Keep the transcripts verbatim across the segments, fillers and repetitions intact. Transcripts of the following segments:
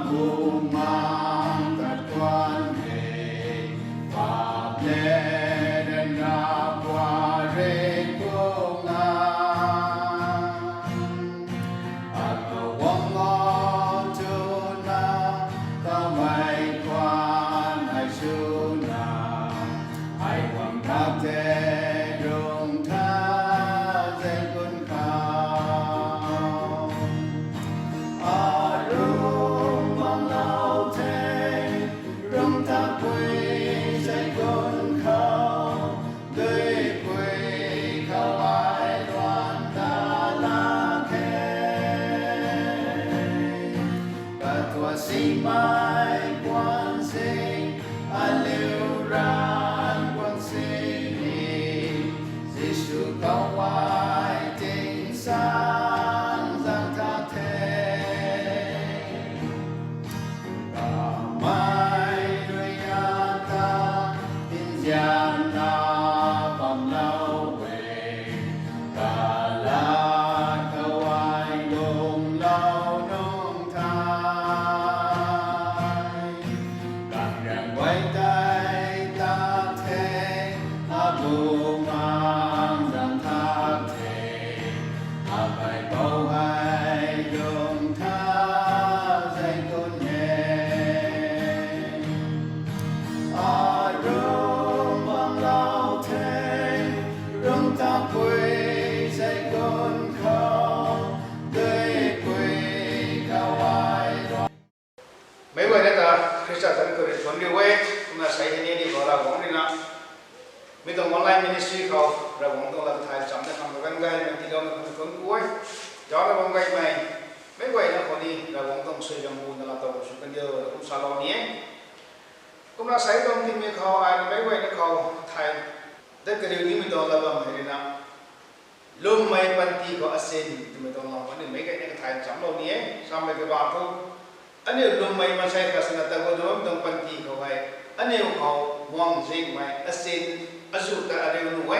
Bumang tat kuan e, pap le ryanra pua re bumang. Akou guang lou tuna, kamei kuan ai suna, ai guang tat the rung tha zai kun khou. Arung bam lou the, rung ta pui zai kun khou, dui pui khou ai ruan ta la the. Katua simei puan sing, aliu ran puan sini, Jisu khou ai ting sang zang ta the. Kamei rui ata, nzianna bam lou e, kalat khou ai lung lou nung the. Kang riang guay tei ta the, abu mang zang ta the, akai pou hei lung tha zai kun e. Arung bam lou the, rung ta pui zai kun khou, dui pui khou ai ruan. Meic guayna ta Khrista zanc khou rui thuanc riu e, kumna sei hei ni ni khou Ravguangc rui na, mi tuang online ministry khou Ravguangc tuang lam thay chamna khang kaganv gaymei tiiloumei khang thuanc ku e. Zaucna bam gaymei, meic guayna khou ni Ravguangc tuang suaihiam buna la tuang sw kandiu na kum salou ni e. Kumna sei tuang tingmei khou ai meic guayna khou thay dat kariu nimei tuang lat bam hei rui na, lwmmei panty khou asin twmei tuang lam aniu meic guayna kathay nchamlou ni e. Samei kabah thu, aniu lwmmei maansei khat swna tabui lwmmei tuang panty khou hei, aniu khou guang zingmei asin, azuh ta ariu nuh e.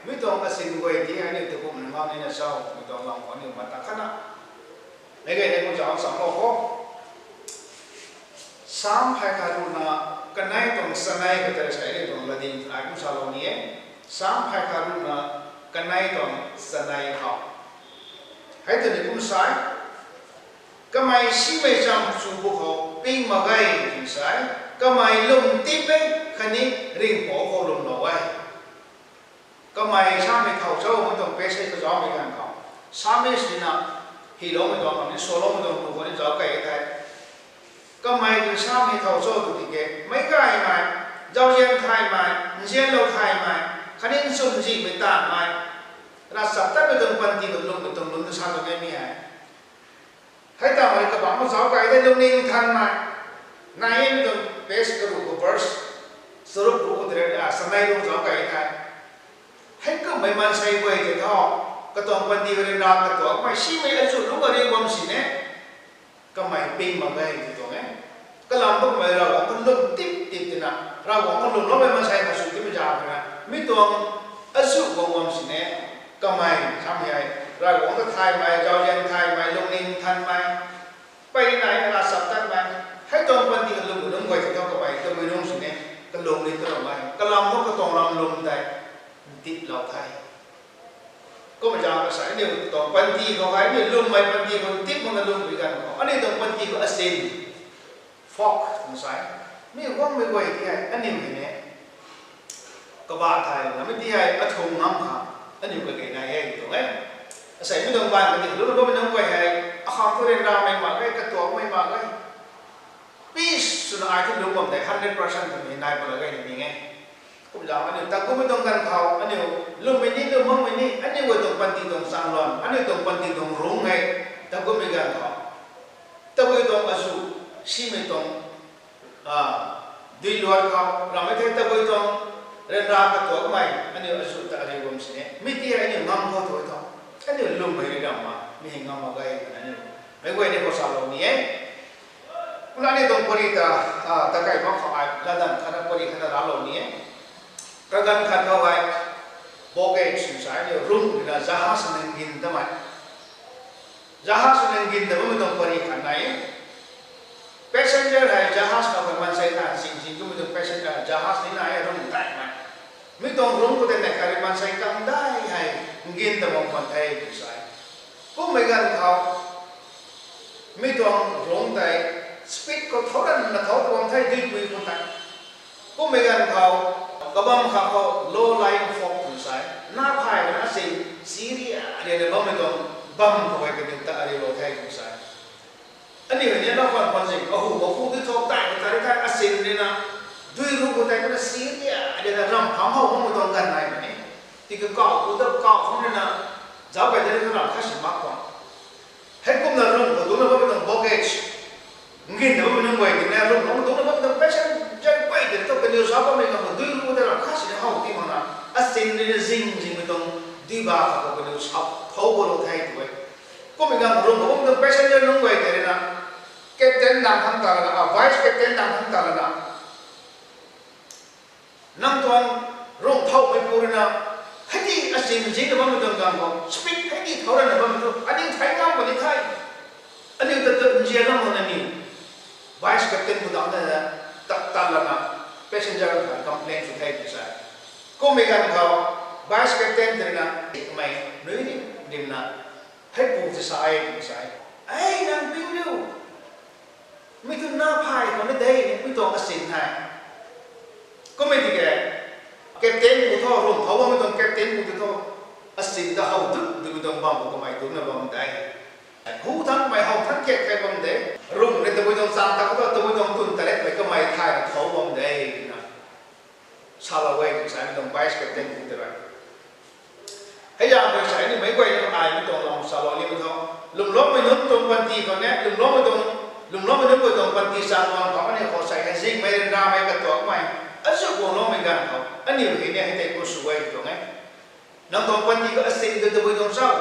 Mi tuang asin guay ti hei aniu takumna ngam nina cho twmei tuang lam khou aniu mata khatna meic guayna kum zauc nchamlou kho. Sam phay khat ruhna kanei tuang chanei khou tei sei aniu tuang latdyn ai kum salou ni e. Sam phay khat ruhna kanei tuang chanei khou, hei twni kum sa e, kamei simei cham chu bu khou ping mak ge tw sa e, kamei lwm tip e, khatni ringhpouc khou lwmlou e. Kamei samei thow cho mei tuang passage kazauhmei ganv khou, psalmist rui na hyloumei tuang, khatni saloumei tuang tu khou ni zauc key e thei, kamei rui samei thow cho tw tiki meic gaymei, zauzian thaymei, nzianlou thaymei, khatni nchumh zihmei tanmei, ravchaptatmei tuang panty khou lwmmei tuang lwm ta sa tuang e mi hei. Hei tangv rui kabangc khou zauc key the, lungning nthanmei. Nai e mi tuang passage karuh khou verse charuk ruh khou tei rui, a, chanei ruh zauc key the. Hei kummei maansei guay tei thu, katuang panty khou ryanra katuakmei simei azuh lungc ariu bam sini, kamei ping mak ge tw tuang e. Kalam thu kamei Ravguangc khou lwm tip tip tina, Ravguangc khou lwmloumei maansei khat sw tipmei zaeng khou na, mi tuang azuh guang bam sini, kamei samei hei, Ravguangc ta thaymei, zauzian thaymei, lungning nthanmei, peyna nai ravchaptatmei, hei tuang panty kalwm kalwm guay tei thu kamei tabui nung sini, kalwm ni taramei, kalam thu katuang lam lwm tei ntiplou the. Kummei zaeng kha sei aniu tuang panty khou hei, aniu lwmmei panty khou ntip makna lwm pui ganv khou, aniu tuang panty khou asin, fog twna sa e, mi guangmei guay ti hei aniu hei ni kabah thay na mi ti hei athung ngam kha, aniu kage nai e tuang e. Asei mi tuang baanv kati lwmna bammei nunc guay hei, akhang thu ryanramei mak ge, katuakmei mak ge, peace swna ai thu lungc bam tei hundred percent twmei nai pala ge ni ning e. Kumzaeng aniu takummei tuang ganv khou aniu lwmmei ni, lwm makmei ni, aniu guay tuang panty tuang changluan, aniu tuang panty tuang rungc hei takummei ganv khou, tabui tuang azuh, simei tuang, a, duiluat khou ramei thei tabui tuang ryanra katuakmei aniu azuh ta ariu bam sini, mi ti hei aniu ngam khou tho tho, aniu lwmmei ri ram ma mi hei ngam mak ge twna aniu meic guay ni khou salou ni e. Kumna aniu tuang pary ta, a, takai mak khou ai latdanv khatna pary khatna raclou ni e. Kaganv khat khou hei, baggage twna sa e, aniu room rui na jahaz nang gin tamei, jahaz nang gin ta bammei tuang pary khat nai e. Kumei tuang passenger jahaz ni nai e, rung daihmei. Mi tuang rung khou tei neih khat rui maansei kangdai hei ngin ta bam khwan the tw sa e. Kummei ganv khou mi tuang rung tei speed khou thou ranna thou tuang the, duipui khou tei. Kummei ganv khou kabam khat khou low-lying fog tw sa e. Na phay na asing siriah riana bammei tuang bam khou hei kaniw ta ariulou the tw sa e. Aniu hei ni na khwan khwan zing, ahu mapu dui thau tei khou tari thei asin rina, dui ru khou tei kana siriah riana ram pham how bammei tuang ganv nai mei ni. Tiki kau, u da kau khang rina, zauc kai tei rui ram khat si mak khwan. Heikumna rung khou dungcna bammei tuang baggage, ngin na bammei nunc guay tina rung khou dungcna bammei tuang passenger guay tina tu kaniw sa bammei ganv khou dui ru khou tei ram khat sini how ti makna, asin rina zing zingmei tuang dui ba khat khou kaniw sa thau bo lou the tw e. Kummei ganv rung khou bammei tuang passenger nunc guay tei rina, captain dang thangc ta lana, vice captain dang thangc ta lana, nang tuang rung thauhmeipu rui na, hei di asin zingna bammei tuang ganv khou speed hei di thau ranna bammei tu aning thei ngam puni the. Aniu ta tu nzian lam mak na ni, vice captain pu dang na, tat tat lana, passenger khat complain sw the tw sa e. Kummei ganv khou vice captain tei rina, mei nui ni dimna, heipu ti sa e tw sa e. Ei nang ping riu, mi tu na phay khou ni de, mi tuang asin hei. Kummei tiki captain pu thu, rung thau bammei tuang captain pu tei thu, asin ta how dut dut tuang bam khou kamei dungcna bam de. Hu than kamei how than kiak thei bam de. Rung ni tabui tuang chang ta khou thu, tabui tuang tun taretmei kamei thayna thau bam de na, salou e tw sa e mi tuang vice captain pu tei rui. Hei zaeng khou sa e ni meic guay ni ai mi tuang lam salou ni mi thu, lwmloumei nunc tuang panty khou ni, lwmloumei tuang, lwmloumei nunc guay tuang panty chang tuang khou aniu khou sa e hei zingmei ryanramei katuakmei, azu guangloumei ganv khou aniu hei ni hei tei kum sw e tuang e. Nang tuang panty khou asin ta tabui tuang chau.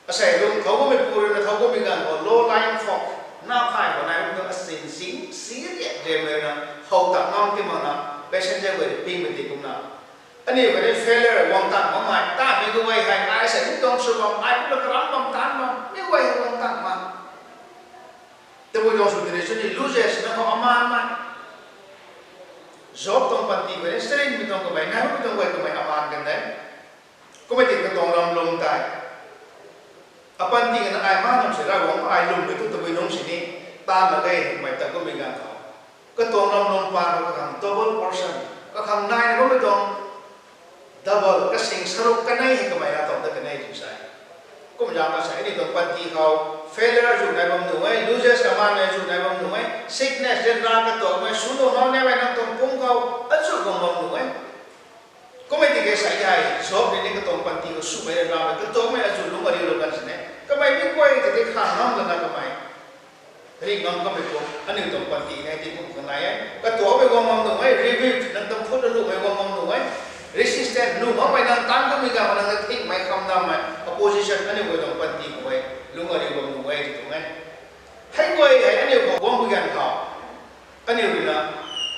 Asei rung thau bammeipu rui na thau bammei ganv khou low-lying fog, na phay khou nai bammei tuang asin zing siriah riamei na, how ta ngam ti makna, passenger guay rui pingmei ti kumna, aniu kani failure guang tang makmei, ta mi guay hei ai sei mi tuang sw bam, ai kumna karam bam tan bam, mi guay hei guang tang mak. Tabui tuang sw tini sw ni losses na khou aman mei. Job tuang panty guay ni sarinmei tuang kamei, nai bammei tuang guay kamei aman kan de. Kummei ti katuang ram lum tei, apanty kana ai ma nam si Ravguangc ai lwmmei tu tabui nungc sini, taanv mak ge twmei ta kummei ganv khou, katuang ram lum paan khou kakhang double portion, kakhang naina bammei tuang double, kasing saruk kanei hei kamei na tuang ta kanei tw sa e. Kum zaeng khou sa e ni tuang panty khou failure zu nai bam nuh e, losses aman nai zu nai bam nuh e, sickness, ryanra katuakmei, sw nuh nau naimei nang tuang pum khou azu guang bam nuh e. Kummei tiki sa e hei, Job rui ni katuang panty khou swmei ryanramei katuakmei azu lungc ariulou kan sini, kamei mi guay tei tei kha ngam lana kamei ring ngam kamei kum, aniu tuang panty hei ti kum khang nai e. Katuakmei guang bam nuh e, rebuke, nang tuang phut aluhmei guang bam nuh e. Resistance, nuh makmei nang tan kamei ganv khou nang na thingmei kham dammei, opposition, aniu guay tuang panty khou e, lungc ariu bam nuh e ti tuang e. Hei guay hei aniu khou guangmei ganv khou, aniu rui na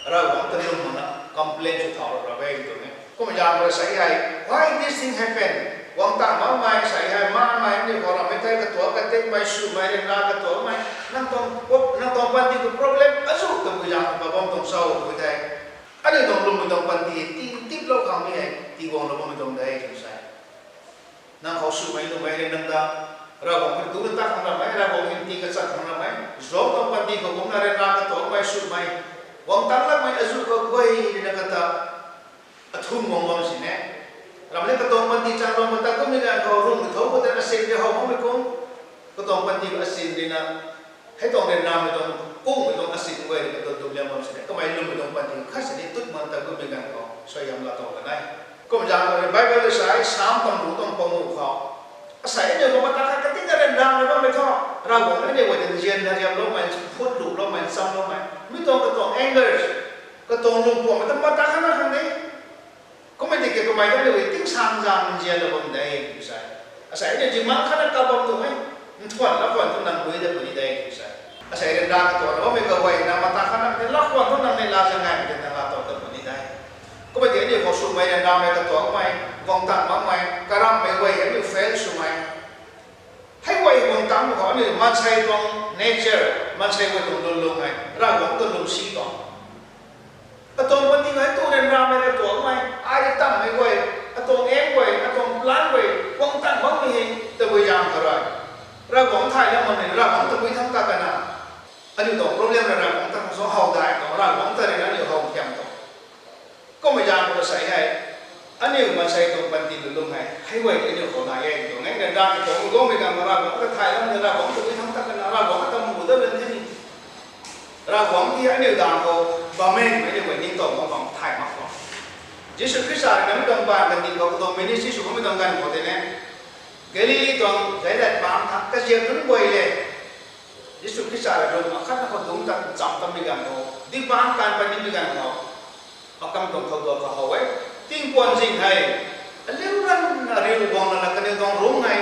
Ravguangc ta lwm makna complain sw thau ra e tuang e. Kum zaeng khou sa e hei, why this thing happen? Guang tang makmei sa e hei, makmei aniu khou rammei thei katuak katikmei, swmei, ryanra katuakmei, nang tuang, nang tuang panty khou problem azu tabui zaeng khou bam tuang cho twmei thei, aniu tuang lwmmei tuang panty ti tiplou khang mi hei, ti guanglou bammei tuang de tw sa e. Nang khou swmei nuhmei rui nang ta, Ravguangc khou tu ta khang ramei, Ravguangc hei ti kachat khang ramei, Job tuang panty khou kumna ryanra katuakmei swmei, guang tang lakmei azu kaguay rui na kata, athum guang bam sini, ramei katuang panty chang bam kata kummei ganv khou rung thau khou tei asin rui how makmei kum, katuang panty khou asin rui na, hei tuang ryanramei tuang, kungmei tuang asin guay rui katuang dumliang bam sini, kamei lwmmei tuang panty khat sini tut mak ta kummei ganv khou suaihiam laa tuang kanei. Kum zaeng khou rui Bible rui sa e, Sam tuang ruc tuang panguh khou, asei aniu khou mata khat katina ryanramei bammei thu, Ravguangc aniu guay ta nzianna riamloumei, phut luhloumei, nchamloumei, mi tuang katuang anger, katuang lwmpuammei ta mata khat na khang de. Kummei tiki kamei ta aniu guay tingsaengzaeng nzianlou bam de tw sa e. Asei aniu zimang khatna kap bam nuh e, nthuan lakhwan thu nang lui dat puni de tw sa e. Asei ryanra katuakna bammei kaguay nang mata khatna kati lakhwan thu nang ni laa zaeng ngaimei tei nang laa tuang dat puni de. Kummei tiki aniu khou swmei ryanramei katuakmei, guang tang makmei, karammei guay hei aniu fail swmei, hei guay guang tang mak khou aniu maansei tuang nature, maansei guay tuang lwnlung hei Ravguangc tuang lwmsi tuang Atuang panty hei tu ryanramei, atuangmei, ai rui tammei guay, atuang aim guay, atuang plan guay, guang tang bammei hei, tabui zaeng khou rui Ravguangc thay lam mak ni, Ravguangc tabui thangc ta kana. Aniu tuang problem rui Ravguangc ta khang suang how dai tuang, Ravguangc ta rui na aniu how thiam tuang. Kummei zaeng khou sa hei, aniu maansei tuang panty lulung hei, hei guay aniu khou nai e tuang e, ryanra tuang guangmei ganv khou Ravguangc ta thay lam ni, Ravguangc tabui thangc ta kana, Ravguangc ta mu dat lan the ni. Ravguangc ti aniu daeng khou bammei aniu guay ningtow mak bam thay mak tuang. Jisu Khrista rui namei tuang baanv kandih khou katuang ministry sw bammei tuang ganv khou tei ne, Galili tuang Zainab pang tha kaziap nunc guay le Jisu Khrista rui rum akhatna khou dungc tat ncham tatmei ganv khou, ding pang kan pat nimei ganv khou, akam tuang thow duak khou how e. Tingpuan zing hei, aliu ranna riu guang lana kaniw tuang rum hei,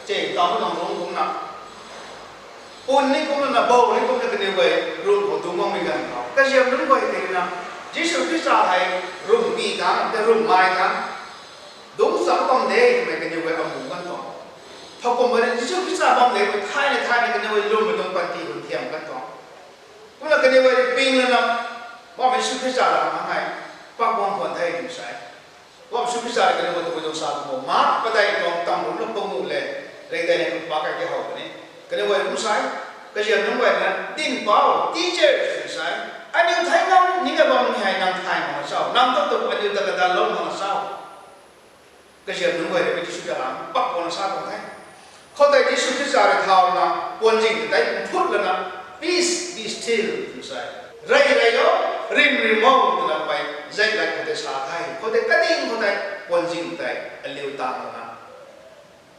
che tawmei tuang rum kumna, pun ni kumna, bow ni kumna kaniw guay rum khou dungc makmei ganv khou, kaziap nunc guay tei na, Jisu Khrista hei rum pi thangc, te rum mai thangc, dungc cham bam de twmei kaniw guay amu kan tuang. Thowkumhmei rui Jisu Khrista bam de twmei thayna thayna kaniw guay lwmmei tuang panty hun thiam kan tuang. Kumna kaniw guay rui ping lana, Poubauhmei Jisu Khrista lam hei pak guang khwan the twna sa e. Poubauhmei Jisu Khrista rui kaniw guay tabui tuang sa tuang bo, Mark padeih tuang tam rum lou panguh le, rey dei le pa kai tei how puni. Kaniw guay kum sa e, kaziap nunc guay na, Dinhpouc, teacher, twna sa e. Aniu thei ngam ni ka bammei hei nang thay mak na cho? Nang tu tu aniu ta kadanlou mak na cho? Kaziap nunc guay rui Jisu ta lam pak guangna sa tuang the. Khoutei Jisu Khrista rui thauna, puan zing tei mphut lana, Peace, be still, twna sa e. Rey rey o, rim rim o, twna mei zay lat khoutei sa the. Khoutei kading khoutei puan zing tei aliu tang lana,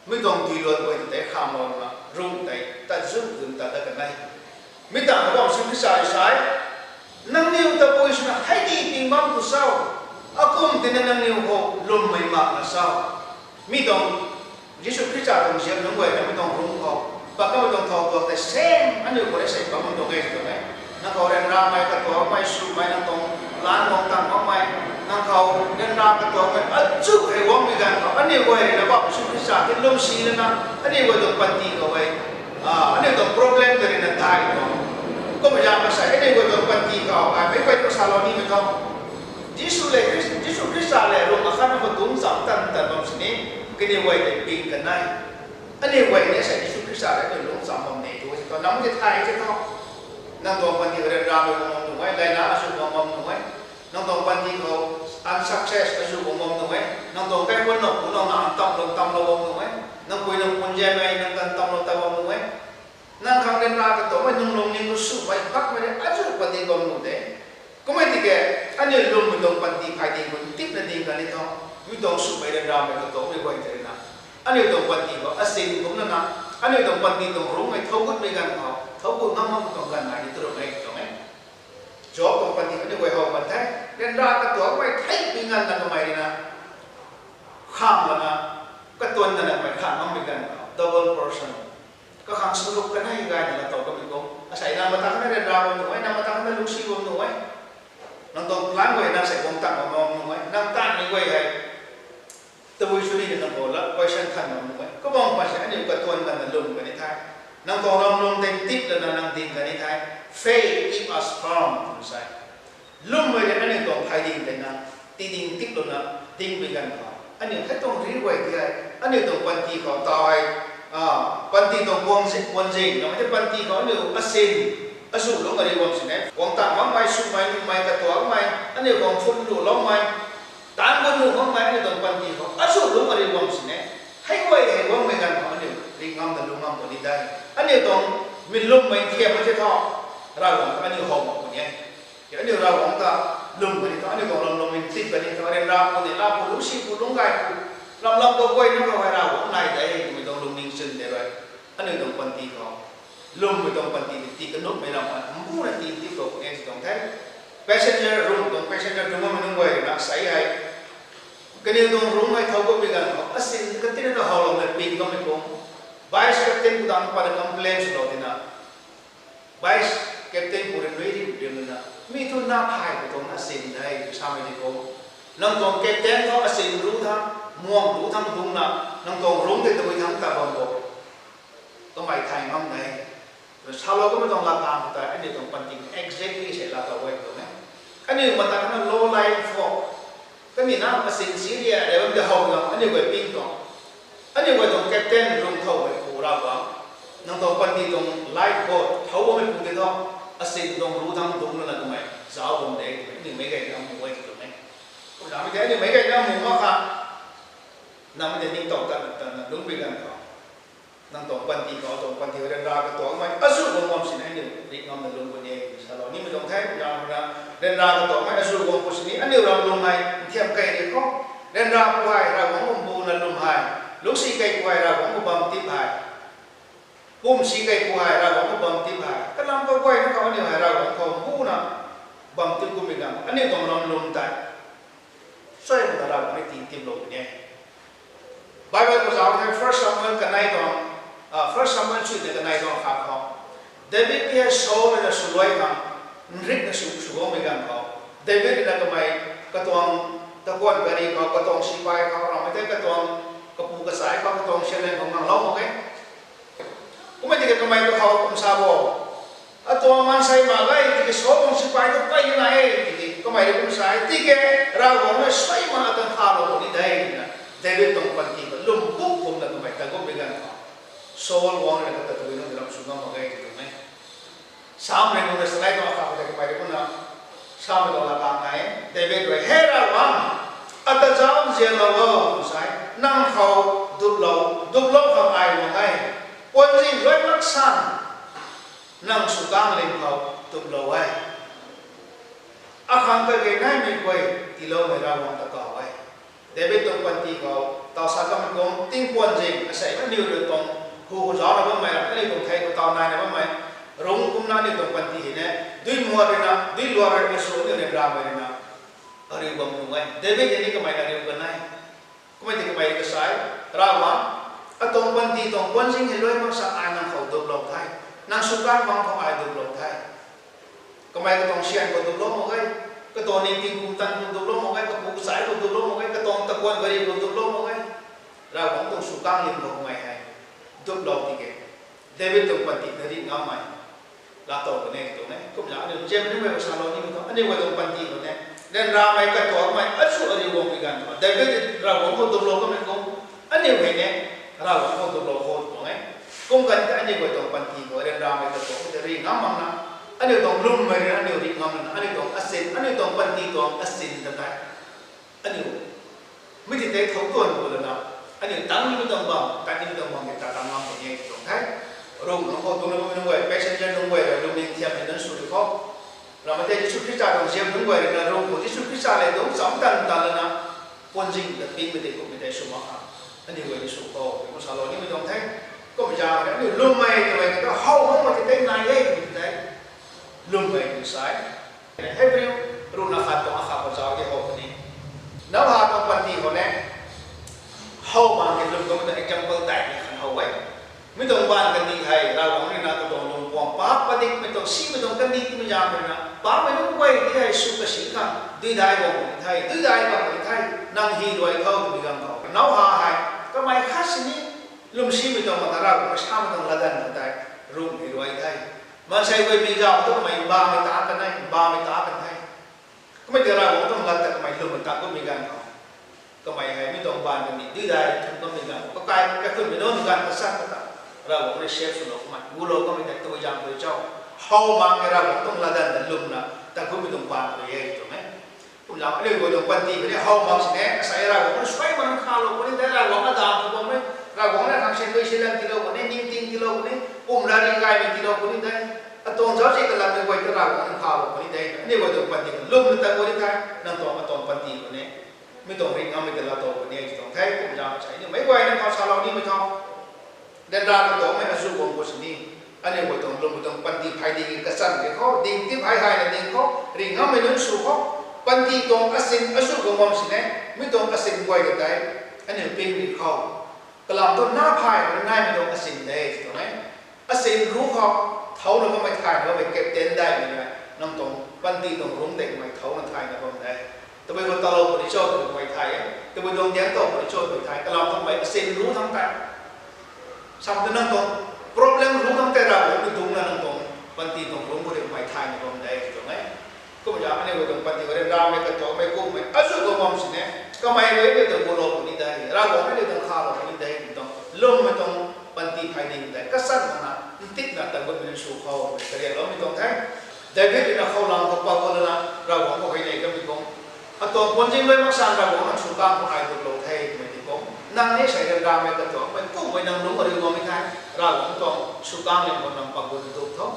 mi tuang duiluan guay tei khamlou lana, rum tei tat zu dun tat dat kan e. Mi tangv khou Poubauhmei Jisu Khrista rui sa e, nangniw tabui swna hei di ting bam tu cho? Akum tina nangniw khou lwmmei mak na cho? Mi tuang Jisu Khrista tuang ziap nunc guay na mi tuang rum khou pat kamei tuang thow duak tei same aniu khou rui sei bam tuang e tuang e. Nang khou ryanramei, katuakmei, swmei, nang tuang lan guang tang makmei, nang khou ryanra katuakmei achu hei guangmei ganv khou aniu guay rui na Poubauhmei Jisu Khrista ti lwmsi lana, aniu guay tuang panty khou hei, aniu tuang problem ta rui na dai tuang. Kummei zaeng khou sa aniu guay tuang panty khou ai meic guay tuang salou nimei tuang. Jisu le, Khris-, Jisu Khrista le rum akhatna khou dungc cham tan tan bam sini, kaniw guay tei ping kan e. Aniu guay ni sa Jisu Khrista le aniu lungc cham bam ne tu si tu, nang ti thay si tu. Nang tuang panty khou ryanramei guang bam nuh e, laina azu guang bam nuh e. Nang tuang panty khou unsuccess azu guang bam nuh e. Nang tuang kaikhunh nau pu nau na ntamlou ntamlou bam nuh e. Nang pui nang pun zianmei nang kan ntamlou ta bam nuh e. Nang khang ryanra katuakmei nang lungning khou swmei bakmei rui azu panty bam nuh de. Kummei tiki, aniu lwmmei tuang panty phay ding khou ntipna ding kan ni thu, mi tuang swmei ryanramei katuakmei guay tei rui na, aniu tuang panty khou asin kumna na, aniu tuang panty tuang rumhmei thow gutmei ganv khou thow gut ngam makmei tuang ganv nai ni tu rum e tuang e. Job tuang panty khou ni guay how kan the, ryanra katuakmei thei pui nganvna kamei rui na, khang lana, katuan nana kamei khang ngammei ganv khou double portion kakhang saluk kanei gayna latow kamei kum. Asei nang mata khana ryanra bam nuh e, nang mata khana lungcsi bam nuh e. Nang tuang plan guay nang sei guang tang bam nuh e, nang tanmei guay hei tabui sw ni nang khou la question than bam nuh e. Kabang pa se aniu katuan nana lwm kan ni the. Nang tuang ram lwm tei ntip lana nang ding kan ni the. Faith keep us firm, twna sa e. Lwmmei rui aniu tuang phay ding tei na, tiding tip lana dingmei ganv khou aniu hei tuang riu guay ti hei, aniu tuang panty khou taw hei, panty tuang puan zing, puan zing namei tei panty khou aniu asin, azu lungc ariu bam sini, guang tang makmei, swmei, numei, katuakmei, aniu guang phun luloumei, taanc guang nuh makmei aniu tuang panty khou azu lungc ariu bam sini, hei guay hei guangmei ganv khou aniu ri ngamna lung ngam puni de. Aniu tuang mi lwmmei thiammei tei thu, Ravguangc ta aniu how mak puni e. Aniu Ravguangc ta lwm kan ni thu, aniu tuang ram lwm ntip kan ni thu, ryanra pu ni la pu, lungcsi pu, lungc gay pu, ram lam khou guay nunc khou hei Ravguangc nai de twmei tuang lungning chwn tei rui, aniu tuang panty khou lwmmei tuang panty ti ti kanupmei ram kan mbuna ti ntip lou puni e si tuang the. Passenger room tuang passenger tuang mamei nunc guay rui na sei hei, kaniw tuang room hei thow gutmei ganv khou asin katina ta howlouna ping kamei kum, vice captain pu dang pa ta complain swlou tina, vice captain pu rui nui rim rim na, mi thu na phay khou tuang asin de samei di kum, nang tuang captain khou asin ru thang, muang ru thang dungcna, nang tuang room tei tabui thangc ta bam bo, kamei thay ngam de. Salou kamei tuang latkaeng khou tei aniu tuang panty exactly sei laatow e tuang e. Aniu mata khana low lying folk, kaniw na machine Syria rei bam de how na aniu guay ping tuang, aniu guay tuang captain rung thow mei pu Ravguangc, nang tuang panty tuang lifeboat thow bammei pu tei thu, asin tuang ru thang dungc lana kamei zauc bam de, aniu meic gayna mu e twmei. Kumna mei tei aniu meic gayna mu mak kha, nang mei tei ningtow tatna tatna lungc bi ganv khou, nang tuang panty khou, tuang panty ryanra katuakmei azuh guang bam sini aniu ri ngamna lung puni e twna salou nimei tuang the. Kumna ryanra katuakmei azuh guang pu sini aniu ram lwm hei nthiam kei ri khou, ryanra pu hei Ravguangc buna lwm hei, lungcsi kei pu hei Ravguangc bam tip hei, pumsi kei pu hei Ravguangc bam tip hei, kalam kaguayna khou aniu hei Ravguangc khou buna bam tip kummei ganv aniu tuang ram lwm tei suai mata Ravguangc ni tii timlou puni e. Bible khou zauc the, First Samuel kanei tuang, First Samuel chuina kanei tuang khat khou, David ti hei Saul ruina swluai khang nrikna sw sw guangmei ganv khou, David ruina kamei katuang takuan gari khou, katuang sipai khou, ramei tei katuang kapu kachai khou, katuang sianleng khou nganglou mak e. Kummei tiki kamei kakhou kum sa bo, atuang maansei mak ge tiki Saul tuang sipai tu pey na e tiki kamei rui kum sa e, tiki Ravguangc rui suai mak atan khalou puni de na, David tuang panty khou lwm buk kumna kamei ta gummei ganv khou, Saul guangc ruina kata tabui nunc ram sw ngam mak ge tw tuang e. Sam rui nunc na salai tuang akhat khou tei kamei rui kumna samei tuang lat kan nai e, David rui, He Ravguangc, ata zauc nzianlou o, tw sa e, nang khou duplou, duplou khang ai guang e, puanzing luai mak san, nang sw kang lim khou duplou e. Akhang kage naimei guay tiiloumei Ravguangc ta kaw e. David tuang panty khou taw sa kamei kum tingpuan zing asei aniu rui tuang hu hu zaucna bammei, aniu tuang thei khou taw naina bammei, rungc kumna aniu tuang panty hei ne, dui muat ruina, dui luat ruina sw aniu ryanramei ruina ariu bam nuh e. David hei ni kamei ariu kan e. Kummei tiki kamei rui kasai, Ravguangc, atuang panty tuang puanzing hei luai mak san ai nang khou duplou the, nang sw kang bang khou ai duplou the. Kamei katuang sian khou duplou mak ge, katuang ningting pumtan khou duplou mak ge, kapu kachai khou duplou mak ge, katuang takuan gari khou duplou mak ge. Ravguangc tuang sw kang lim khou kamei hei duplou tiki, David tuang panty ta ri ngammei laatow kan e tuang e. Kumna aniu nzianmei nunc guay khou salou nimei thu, aniu guay tuang panty khou ne, ryanramei katuakmei azuh ariu guang pi ganv khou, David Ravguangc khou duplou kamei kum, aniu hei ne Ravguangc khou duplou khou tuang e. Kum kan the aniu guay tuang panty khou ryanramei katuakmei ta ri ngam makna, aniu tuang lwmmei ruina aniu ri ngam lana, aniu tuang asin, aniu tuang panty tuang asin ta tei aniu mi ti tei thow tuan pu lana, aniu tang nimei tuang bam, tat nimei tuang bam ni ta tang ngam puni e tuang the. Rungc nunc khou tuna bammei nunc guay, passenger nunc guay rui lungning thiammei nunc sw ri khou, ramei tei Jisu Khrista tuang ziam nunc guay ruina rungc khou Jisu Khrista lev dungc cham tan tan lana, puanzing ta pingmei tei kummei tei sw mak kha, aniu guay ni sw khou, kum salou nimei tuang the. Kummei zaeng rui aniu lwmmei twmei ta how makmei ti tei nai e twmei tei lwmmei tw sa e. Hebrew ruhna khat tuang akhat khou zauc di how puni. Noah tuang panty khou ne, how mak ke lwm kamei tuang example daihmei khan how e. Mi tuang baanv kandih hei Ravguangc ruina katuang lungpuang paap padikmei tuang simei tuang kandih timei zaeng ruina, paapmei nunc guay ti hei sw kasi khang duidai guang puni the, duidai guang puni the, nang hi ruai khou twmei ganv khou Noah hei kamei khat sini lwmsimei tuang mata Ravguangc rui samei tuang latdanv khou tei rungc hei ruai the. Maansei guay mi zauc tu kamei mbamei ta kan e, mbamei ta kan the. Kamei tei Ravguangc tuang lat ta kamei lwmmei ta kummei ganv khou, kamei hei mi tuang baanv kandih duidai thum kammei ganv khou, kakai kakhunmei nunc ganv kachat ta, Ravguangc rui save swlou kamei, gulou kamei tei tabui zaeng rui cho, how mak ke Ravguangc tuang latdanv ta lwmna ta kummei tuang baanv rui e tuang e. Kumna aniu guay tuang panty kani how mak sini, asei Ravguangc rui suai mak khalou puni de, Ravguangc na dam khou bammei, Ravguangc na khang syan dui silan tiilou puni, ningting tiilou puni, pum rari gaymei tiilou puni de. Atuang zauczi kalatmei guay ta Ravguangc na khalou puni de. Aniu guay tuang panty ta lwmna ta guay the, nang tuang atuang panty kani mi tuang ri ngammei ta laatow puni e tuang the. Kumna asei ni meic guayna khou salou nimei thu, ryanra katuakmei azuh guang khou sini, aniu guay tuang lwmmei tuang panty phey ding kachan ke khou, ding tip hei hei na ding khou, ri ngammei nunc sw khou, panty tuang asin azuh guang bam sini, mi tuang asin guay ta tei aniu ping ri khou, kalam thu na phay naimei tuang asin de tuang e. Asin ru khou, thouna bammei thayna bammei captain daihmei na, nang tuang panty tuang rungc tei kamei thouna thayna bam de. Tabui khou talou puni cho twmei thay e, tabui tuang diang tow puni cho twmei thay, kalam thu kamei asin ru thangc tei, sam tu nang tuang problem ru thangc tei Ravguangc rui dungcna nang tuang panty tuang rungc khou tei kamei thayna bam de tuang e. Kumna aniu guay tuang panty khou ryanramei katuakmei kummei azuh khou bam sini, kamei rui aniu tuang gulou puni de, Ravguangc rui aniu tuang khalou puni de twmei tuang lwmmei tuang panty phey ding tei kachan mana ntikna ta gutmei sw khou twmei kariakloumei tuang the. David rui na khou lam khou pagutlana Ravguangc khou hei nei kamei kum, atuang puanzing rui maksan Ravguangc nang sw kang khou ai duklou the twmei ti kum, nang ni sei ryanramei katuakmei kummei nang lungc ariu guangmei the, Ravguangc tuang sw kang liang khou nang pagut duk tho.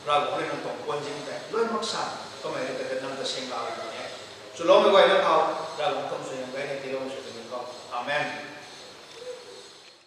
Ravguangc rui nang tuang puanzing tei rui maksan kamei rui ta nang ta sing la e. Chuloumei guayna khou Ravguangc tuang suaihiam gayna tiiloumei sw kan khou. Amen.